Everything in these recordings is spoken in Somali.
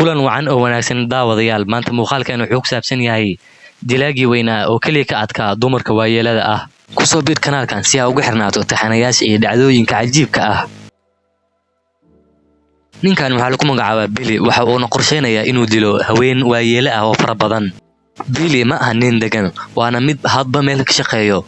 Kulan wacan oo wanaagsan daawadayaal. Maanta muuqaalkan wuxuu ku saabsan yahay dilaagii weynaa oo keliya ka adkaa dumarka waayeelada ah. Kusoo biir kanaalkan si aa ugu xirnaato taxanayaasha iyo dhacdooyinka cajiibka ah. Ninkan waxaa lagu magacaabaa Billy, waxa uuna qorsheynayaa inuu dilo haween waayeele ah oo fara badan. Billy ma aha nin degan, waana mid hadba meel ka shaqeeyo.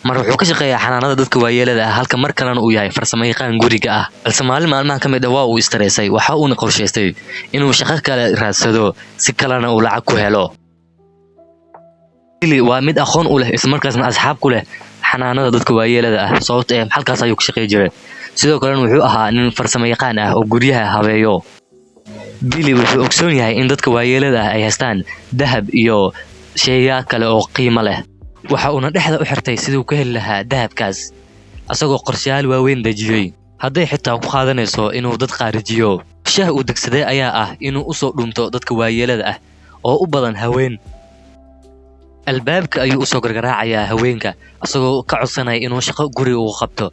Mar wuxuu ka shaqeeyaa xanaanada dadka waayeelada ah, halka mar kalena uu yahay farsamayaqaan guriga ah. Balse maalin maalmaha ka mid ah waa uu istareesay, waxa uuna qorshaystay inuu shaqo kale raadsado si kalena uu lacag ku helo. Billy waa mid aqoon u leh islamarkaasna asxaab ku leh xanaanada dadka waayeelada ah, sababta ee halkaas ayuu ka shaqeyn jiray. Sidoo kalena wuxuu ahaa nin farsamayaqaan ah oo guryaha habeeyo. Billy wuxuu ogsoon yahay in dadka waayeelada ah ay haystaan dahab iyo sheeyaa kale oo qiimo leh. Waxa uuna dhexda u xirtay siduu ku heli lahaa dahabkaas, asagoo qorshayaal waaweyn dejiyey. Hadday xitaa ku qaadanayso inuu dad qaarijiyo. Qorshaha uu degsaday ayaa ah inuu u soo dhunto dadka waayeelada ah oo u badan haween. Albaabka ayuu u soo gargaraacayaa haweenka, asagoo ka codsanaya inuu shaqo guriga ugu qabto.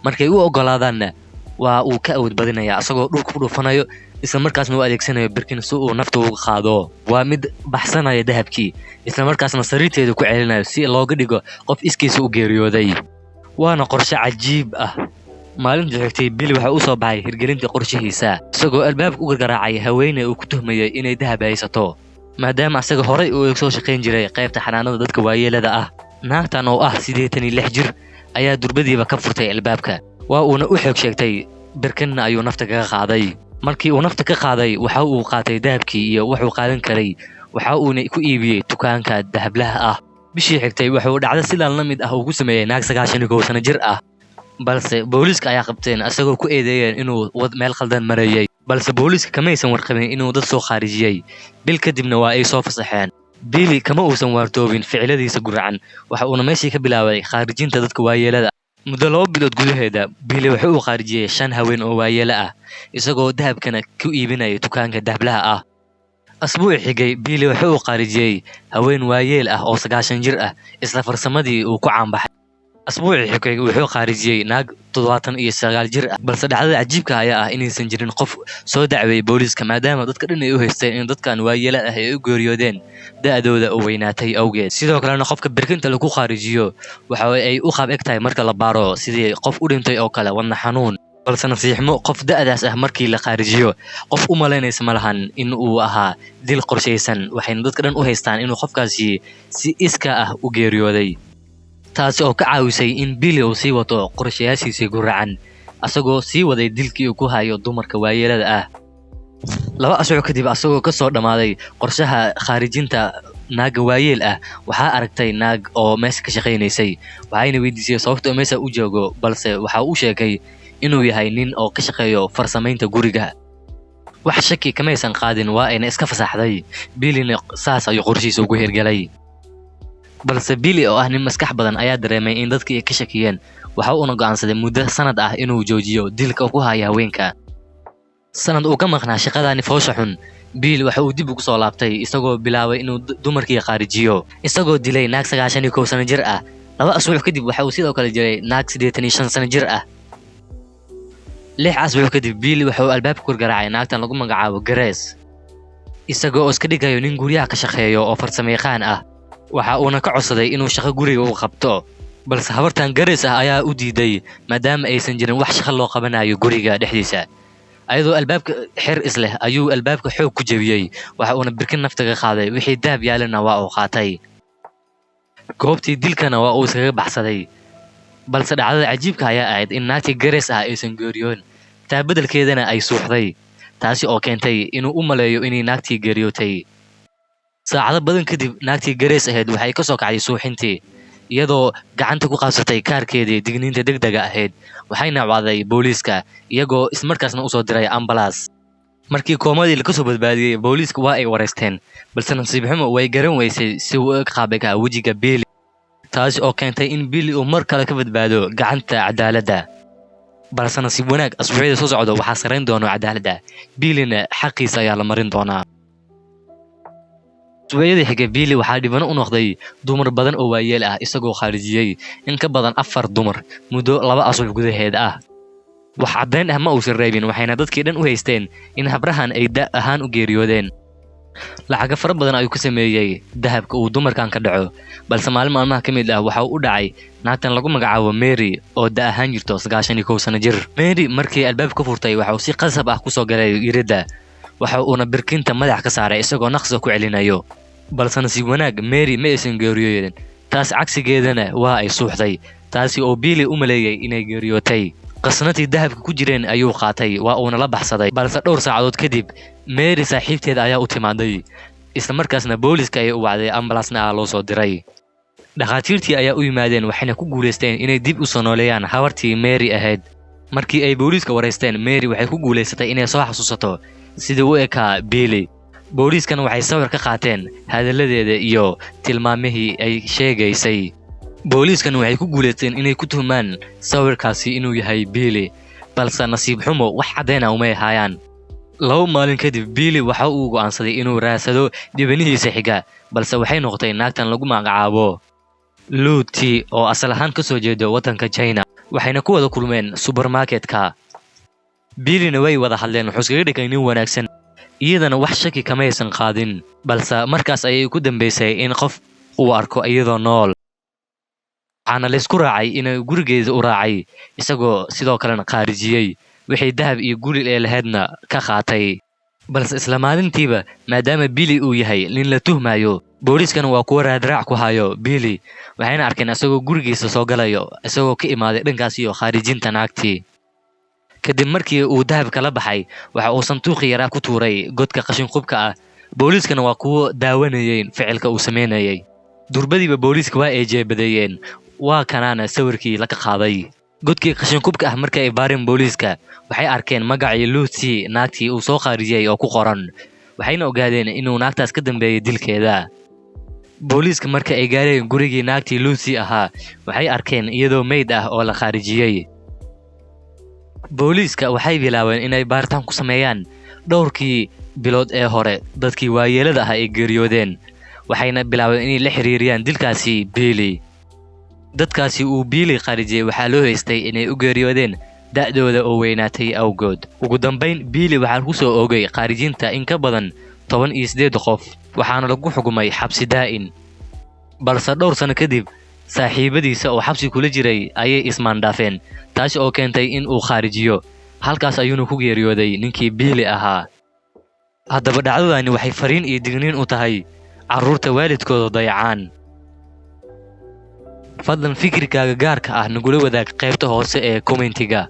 Markay u oggolaadaanna waa uu ka awood badinayaa, asagoo dhulka ku dhufanayo isla markaasna u adeegsanayo birkin si uu nafta uga qaado. Waa mid baxsanaya dahabkii, isla markaasna sariirteeda ku celinayo si looga dhigo qof iskiisa u geeriyooday. Waana qorshe cajiib ah. Maalintii xigtay Billy waxa uu soo baxay hirgelinta qorshihiisa, isagoo albaabka u gargaraacay haweeney uu ku tuhmayay inay dahab haysato, maadaama asaga horay uu soo shaqayn jiray qaybta xanaanada dadka waayeelada ah. Naagtan oo ah 86 jir ayaa durbadiiba ka furtay albaabka, waa uuna u xoog sheegtay, birkinna ayuu nafta kaga qaaday. Markii uu nafta ka qaaday, waxa uu qaatay dahabkii iyo wuxuu qaadan karay, waxa uuna ku iibiyey dukaanka dahablaha ah. Bishii xigtay waxa uu dhacdo sidan la mid ah ugu sameeyey naag 91 sano jir ah, balse booliiska ayaa qabteen asagoo ku eedeeyeen inuu meel khaldan marayay. Balse booliiska kamaysan warqabin inuu dad soo khaarijiyey. Bil kadibna waa ay soo fasaxeen. Billy kama uusan waartoobin ficiladiisa guracan, waxa uuna meeshii ka bilaabay khaarijinta dadka waayeelada. Muddo 2 bilood gudaheeda, Billy waxa uu khaarijiyey 5 haween oo waayeelo ah, isagoo dahabkana ku iibinaya dukaanka dahablaha ah. Asbuucii xigay, Billy waxa uu khaarijiyey haween waayeel ah oo 90 jir ah, isla farsamadii uu ku caanbaxay. Asbuucii xigay wuxuu khaarijiyey naag 79 jir ah, balse dhacdada cajiibka ayaa ah inaysan jirin qof soo dacweeyey booliiska, maadaama dadka dhan ay u haysteen in dadkan waayeelada ah ay u geeriyoodeen da'dooda oo weynaatay awgeed. Sidoo kalena qofka birkinta lagu khaarijiyo waxa ay u qaab eg tahay marka la baaro sidii qof u dhintay oo kale wadna xanuun. Balse nasiixmo qof da'daas ah markii la khaarijiyo qof u malaynaysa ma lahan in uu ahaa dil qorshaysan, waxayna dadka dhan u haystaan inuu qofkaasi si iska ah u geeriyooday. Taasi oo ka caawisay in Billy uu sii wato qorshayaashiisii guracan, asagoo sii waday dilkii uu ku hayo dumarka waayeelada ah. 2 asbuuc kadib, asagoo ka soo dhammaaday qorshaha khaarijinta naaga waayeel ah, waxaa aragtay naag oo meesha ka shaqaynaysay, waxayna weydiisay sababta uu meesha u joogo, balse waxa uu sheegay inuu yahay nin oo ka shaqeeyo farsamaynta guriga. Wax shaki kamaysan qaadin, waa ayna iska fasaxday. Billyna saas ayuu qorshihiisa ugu hirgalay. Balse Billy oo ah nin maskax badan ayaa dareemay in dadkii ay ka shakiyeen, waxa uuna go'aansaday muddo sanad ah inuu joojiyo dilka ku haya haweenka. Sanad uu ka maqnaa shaqadani foosha xun, Billy waxa uu dib ugu soo laabtay isagoo bilaabay inuu dumarkii khaarijiyo, isagoo dilay naag 91 sano jir ah. 2 asbuuc kadib waxa uu sidoo kale dilay naag 85 sano jir ah. 6 asbuuc kadib Billy waxa uu albaabka ku garaacay naagtan lagu magacaabo Grace, isagoo iska dhigayo nin guryaha ka shaqeeyo oo farsamayaqaan ah. Waxa uuna ka codsaday inuu shaqo guriga u qabto, balse habartan Grace ah ayaa u diiday maadaama aysan jirin wax shaqo loo qabanayo guriga dhexdiisa. Ayadoo albaabka xir isleh ayuu albaabka xoog ku jebiyey, waxa uuna birkin nafta ka qaaday, wixii dahab yaalana waa uu qaatay. Goobtii dilkana waa uu iskaga baxsaday. Balse dhacdada cajiibka ayaa ahayd in naagtii Grace ah aysan geeriyoon, taa beddelkeedana ay suuxday, taasi oo keentay inuu u maleeyo inay naagtii geeriyootay. Saacado badan kadib naagtii Grace ahayd waxay ka soo kacday suuxintii, iyadoo gacanta ku qabsatay kaarkeedii digniinta degdega ahayd, waxayna wacday booliiska iyagoo ismarkaasna u soo diray ambalaas. Markii koomadii laga soo badbaadiyey, booliiska waa ay wareysteen, balse nasiib xumo way garan weysay si uu u qaabika wejiga Billy, taasi oo keentay in Billy uu mar kale ka badbaado gacanta cadaaladda. Balse nasiib wanaag asbuucyada soo socda waxaa sarayn doona cadaaladda, Billyna xaqiisa ayaa la marin doonaa. Usbuucyadii xigay Billy waxaa dhibano u noqday dumar badan oo waayeel ah, isagoo khaarijiyey in ka badan 4 dumar muddo 2 asbuuc gudaheed ah. Wax caddayn ah ma uusan reebin, waxayna dadkii dhan u haysteen in habrahan ay da' ahaan u geeriyoodeen. Lacago fara badan ayuu ka sameeyey dahabka uu dumarkan ka dhaco, balse maalin maalmaha ka mid ah waxa uu u dhacay naagtan lagu magacaabo Mary oo da' ahaan jirto 91 sano jir. Mary markii albaabka ka furtay waxa uu si qasab ah kusoo galay iridda, waxa uuna birkinta madax ka saaray isagoo naqsiga ku celinayo. Balse nasiib wanaag Mary ma aysan geeriyoonin, taas cagsigeedana waa ay suuxday, taasi oo Billy u maleeyay inay geeriyootay. Qasnatii dahabka ku jireen ayuu qaatay, waa uuna la baxsaday. Balse dhowr saacadood kadib Mary saaxiibteed ayaa u timaaday, isla markaasna booliska ayay u wacday, ambalaasna loo soo diray. Dhakhaatiirtii ayaa u yimaadeen, waxayna ku guulaysteen inay dib u soo nooleeyaan habartii Mary ahayd. Markii ay booliiska waraysteen, Mary waxay ku guulaysatay inay soo xasuusato sidii u ekaa Billy. Booliiskana waxay sawir ka qaateen hadalladeeda iyo tilmaamihii ay sheegaysay. Booliiskan waxay ku guulaysteen inay ku tuhmaan sawirkaasi inuu yahay Billy, balse nasiib xumo wax caddayn ah umay haayaan. 2 maalin kadib Billy waxa uu go'aansaday inuu raadsado dhibanihiisa xiga, balse waxay noqotay naagtan lagu magacaabo Lu Ti oo asal ahaan ka soo jeeda waddanka China, waxayna ku wada kulmeen supermarket-ka. Billyna way wada hadleen, wuxuu iskaga dhigay nin wanaagsan, iyadana wax shaki kamaysan qaadin, balse markaas ayay ku dambeysay in qof uu arko iyadoo nool. Waxaana la isku raacay inuu gurigeeda u raacay, isagoo sidoo kalena khaarijiyey wixii dahab iyo guri ee lahaydna ka qaatay. Balse isla maalintiiba, maadaama Billy uu yahay nin la tuhmayo, booliiskana waa kuwa raadraac ku hayo Billy, waxayna arkeen isagoo gurigiisa soo galayo, isagoo ka imaaday dhankaas iyo khaarijinta naagtii. Kadib markii uu dahabka la baxay, waxa uu sanduuqii yaraa ku tuuray godka qashin qubka ah. Booliiskana waa kuwo daawanayeen ficilka uu sameynayay. Durbadiiba booliiska waa ay jeebadeeyeen, waa kanaana sawirkii laga qaaday. Godkii qashin qubka ah markii ay baareen booliiska, waxay arkeen magacii Lucy naagtii uu soo khaarijiyey oo ku qoran, waxayna ogaadeen inuu naagtaas ka dambeeyey dilkeeda. Booliiska marka ay gaareen gurigii naagtii Lucy ahaa, waxay arkeen iyadoo meyd ah oo la khaarijiyey. Booliiska waxay bilaabeen inay baaritaan ku sameeyaan dhowrkii bilood ee hore dadkii waayeelada ah ay geeriyoodeen, waxayna bilaabeen inay la xiriiriyaan dilkaasi Billy. Dadkaasi uu Billy khaarijiyey waxaa loo haystay inay u geeriyoodeen da'dooda oo weynaatay awgood. Ugu dambeyn Billy waxaa lagu soo oogay khaarijinta in ka badan 18 qof, waxaana lagu xukumay xabsi daa'in. Balse dhowr sano kadib saaxiibadiisa oo xabsi kula jiray ayay ismaandhaafeen, taasi oo keentay in uu khaarijiyo. Halkaas ayuuna ku geeriyooday ninkii Billy ahaa. Haddaba dhacdadani waxay fariin iyo digniin u tahay carruurta waalidkooda dayacaan. Fadlan fikirkaaga gaarka ah nagula wadaag qaybta hoose ee comment-iga.